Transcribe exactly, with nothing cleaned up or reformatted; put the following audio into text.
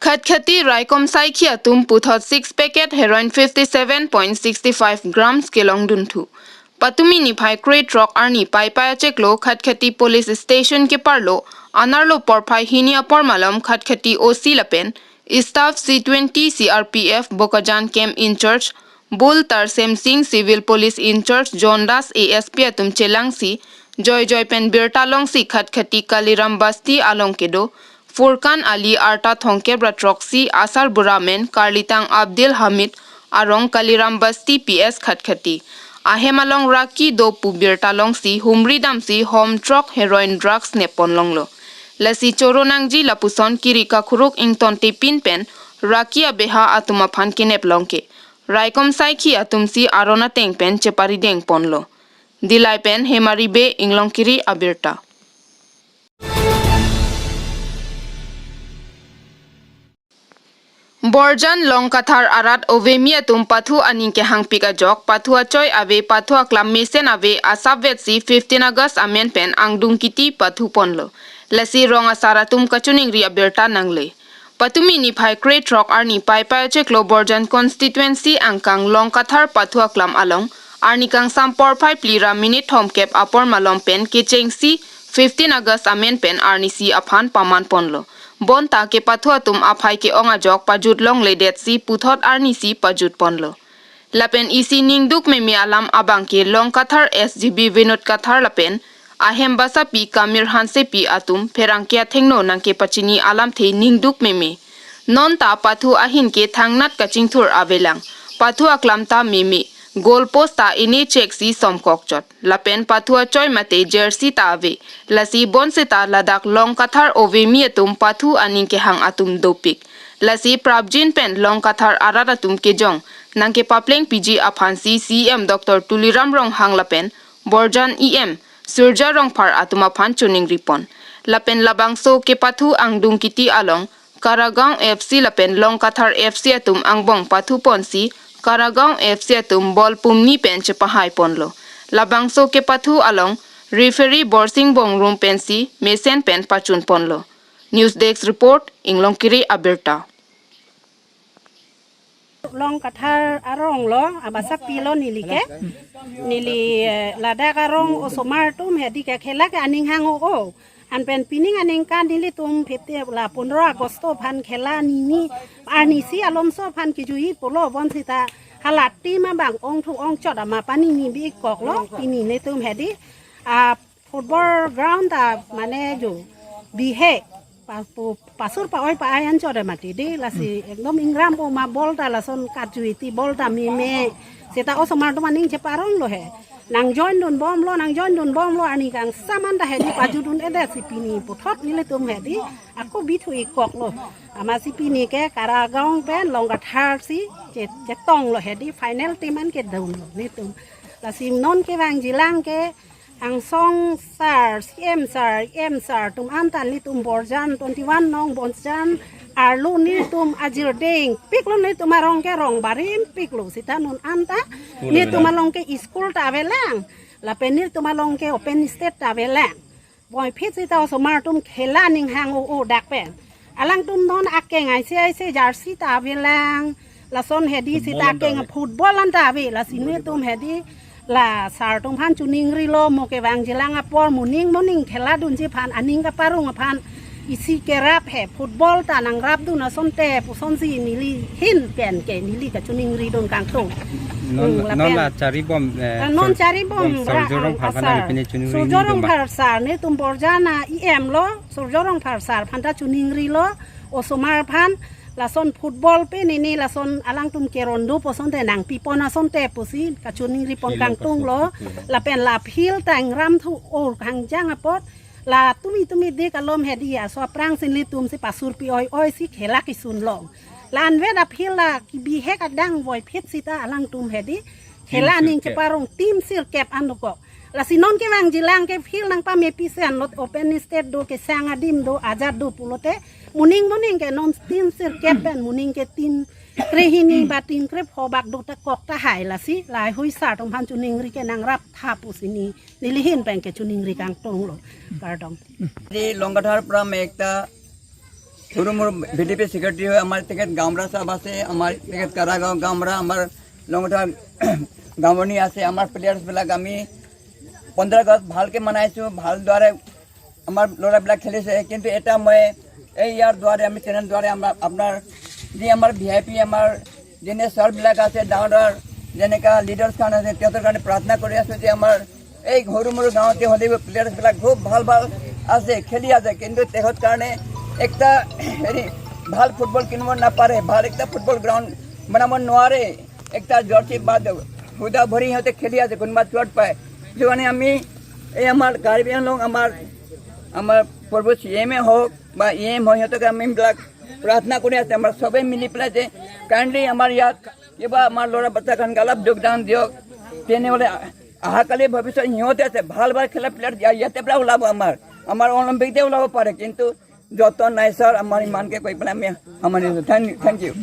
Khatkhati raikom saikhi atum puthot six packet heroin fifty seven point six five grams kelongdunthu. Patumi niphai krethrok arni Paipai achiklo Khatkhati Police Station keparlo anerlo porphai hini apor malom Khatkhati O C lapen staff C twenty C R P F Bokajan Camp in-charge Bul Tarsem Singh, Civil Police in-charge John Das, A S P atum chelangsi joijoi pen birta longsi Khatkhati Kaliram Basti along kedo Furkan Ali arta thomkep ra throksi asarbura amen karlitang Abdul Hamid arong Kaliram Basti P S Khatkhati ahem along raki do pu birta longsi humri damsi hom throk heroin drugs neppon longlo. Lasi choro nangji lapuson kiri kakhuruk ingtonte pin pen raki abeha atum aphan kenep longke raikom saikhi atumsi aron ateng pen cheparideng ponlo. Dillai pen Hemari Bey, Inglongkiri abirta. Borjan Longkathar arat ovemi atum pathu aning kehangpik ajok, pathu achoi ave, pathu aklam mesen ave asapvetsi fifteen August amen pen angdung kiti pathu ponlo. Lasi rong asar atum kachiningri abirta nangle. Patumi niphai krethrok arni Paipai achiklo Borjan constituency angkang Longkathar pathu aklam along arni kangsam porphai phli ra minute thomkep apor malom pen kechengsi fifteen August amen pen arnisi aphan paman ponlo. Bonta kepathu atum aphai ke-ong ajok pajut longledetsi puthot arnisi pajut ponlo. Lapen isi ningduk meme alam abangke Longkathar S G B Vinod Kathar lapen ahem basapi Kamir Hansepi atum pherangke athengno nangkepachini alamthe ningduk meme. Nonta pathu ahin ke thangnat kachingthur avelang. Pathu aklam ta meme. Goal post ta ine cheksi somkokchot. Lapen pathu achoi mate jersey ta ave. Lasi bonseta ladak Longkathar ovemi atum pathu aning kehang atum dopik. Lasi prapjin pen Longkathar arat atum kejong nangkepapleng piji aphansi C E M Doctor Tuliram Ronghang lapen Borjan E M Surjya Rongphar atum aphan chiningri pon. Lapen labangso kepathu angdung kiti along Karagaon F C lapen Longkathar F C atum angbong pathu ponsi Karagaon F C atum bol pumni pen chepahai ponlo. Labangso kepathu along referee Borsing Bongrung pensi mesen pen pachun ponlo. News Desk Report, Inglongkiri abirta. Longkathar arong lo, abasapi lo neli ke. Neli, eh, ladak arong osomar atum hedi ke khela ke aning hang-o-o. Anpen pining aningkan nelitum fifteen la pondro Agosto aphan khela nini arnisi alomso aphan kejui pulo bonseta hala team abang ongthu ongchot ama panini bikoklo pini nelitum hedi. Ah, football ground ta mane jo bihek pa-, pu-, pasur pa-oi pa-ai anchot mati dei, lasi ekdom ingram o ma ball ta lason katjuiti ball ta meme. Seta osomar atum aning cheparong lo he. Nang join dunbomlo, nang join dunbomlo, arni kangsam an ta hedi pajut un-edetsi pini puthot nelitum hedi ako bithu-ikoklo. Amatsi pini ke Karagaon pen Longkathar si che-, chetonglo hedi, final team an kedunlo nelitum. Lasi non kevangjilang ke angsong sir, C M sir, E M sir atum anta nelitum Borjan twenty-one nong Borjan arlo nelitum ajirdeng piklo, nelitum arong ke rong barim piklo, seta non anta nelitum along ke school ta avelang, lapen nelitum along ke open stage ta avelang. Boiphit seta osomar atum khela aning hang-o-o dak pen. Alangtum non akeng aise aise jersey ta avelang. Lason hedi seta akeng football an ta ave, lasi nelitum hedi la sir atum aphan chiningrilo, mo kevangjilang apor moning moning khela dunji aphan aning kaparong aphan isi kerap he, football ta nangrap dun asonte pusonsi neli ahin pen ke neli kachiningri dun kangtung. Non, Hmm, non lapen la charibom, eh, non sor-, charibom bom ra-, Surjya Rongphar aphan asar. Nangpine chiningri Surjya dun ba. Rongphar sir nelitum Borjan a E M lo, Surjya Rongphar sir aphan ta chiningrilo, osomar aphan lason football pen neli lason alangtum kerondo pusonte nangpipon asonte pusi kachiningri pon kangtunglo, lapen la field ta ingramthu-o kangjang apot, la tumi tumi dik alom hedi aso aphrangsi nelitum si pasur pi-oi-oi si khela kesun long. La anvet a field la kebihek adang boiphit seta alangtum hedi khela aning cheparong team sirkep an dokok. Lasi non kevangjilang ke field nangpamepisi anlo, open stage do, kesang adim do, ajat do pulote moning moning ke non team sirkep pen moning ke team krehini ba team krepho bak do ta kok tahai, lasi lahai hui sir atum aphan chiningri ke nangrap tha pusi neli ahin pen ke chiningri kangtunglo. Kardom. Di Longkathar pura mekta সৰু মোৰ V D P secretary হয়। আমাৰ তেখেত গাঁওবুঢ়া ছাব আছে, আমাৰ তেখেত কাৰাগাঁও গাঁওবুঢ়া, আমাৰ লগতে গাঁৱনী আছে। আমাৰ প্লেয়াৰ্ছ বিলাক আমি পোন্ধৰ আগষ্ট ভালকে মনাইছো, ভালদৰে আমাৰ ল'ৰাবিলাক খেলিছে। কিন্তু এটা মই এই ইয়াৰ দ্বাৰা আমি চেনেল দ্বাৰা আমাৰ আপোনাৰ যি আমাৰ ভি আই পি আমাৰ যেনে ছাৰবিলাক আছে, ডাঙৰ ডাঙৰ যেনেকা লিডাৰ্ছ খান আছে, তেখেতৰ কাৰণে প্ৰাৰ্থনা কৰি আছো যে আমাৰ এই সৰু মৰু গাঁৱতে হ'লেও প্লেয়াৰ্ছ বিলাক খুব ভাল ভাল আছে, খেলি আছে, কিন্তু তেখেত কাৰণে একটা হেৰি ভাল ফুটবল কিনিব নাপাৰে, ভাল একটা ফুটবল গ্ৰাউণ্ড বনাব নোৱাৰে, একটা জাৰ্চি বাদ সুধা ভৰি সিহঁতে খেলি আছে, কোনোবা চোট পায়। সেইটো কাৰণে আমি এই আমাৰ কাৰ্বি আংলং আমাৰ আমাৰ পূৰ্ব চি এম এ হওক বা ই এম হয়, সিহঁতকে আমি এইবিলাক প্ৰাৰ্থনা কৰি আছে। আমাৰ সবে মিলি পেলাই যে কাইণ্ডলি আমাৰ ইয়াত কিবা আমাৰ ল'ৰা বাচ্চা খান অলপ যোগদান দিয়ক। তেনেহ'লে অহাকালি ভৱিষ্যত সিহঁতে আছে, ভাল ভাল খেলা প্লেয়াৰ ইয়াতে পৰা ওলাব, আমাৰ আমাৰ অলিম্পিকতে ওলাব পাৰে, কিন্তু যতন নাই ছাৰ। আমাৰ ইমানকে কৈ পেলাই আমি সামৰণি মাৰিছো। Thank thank you.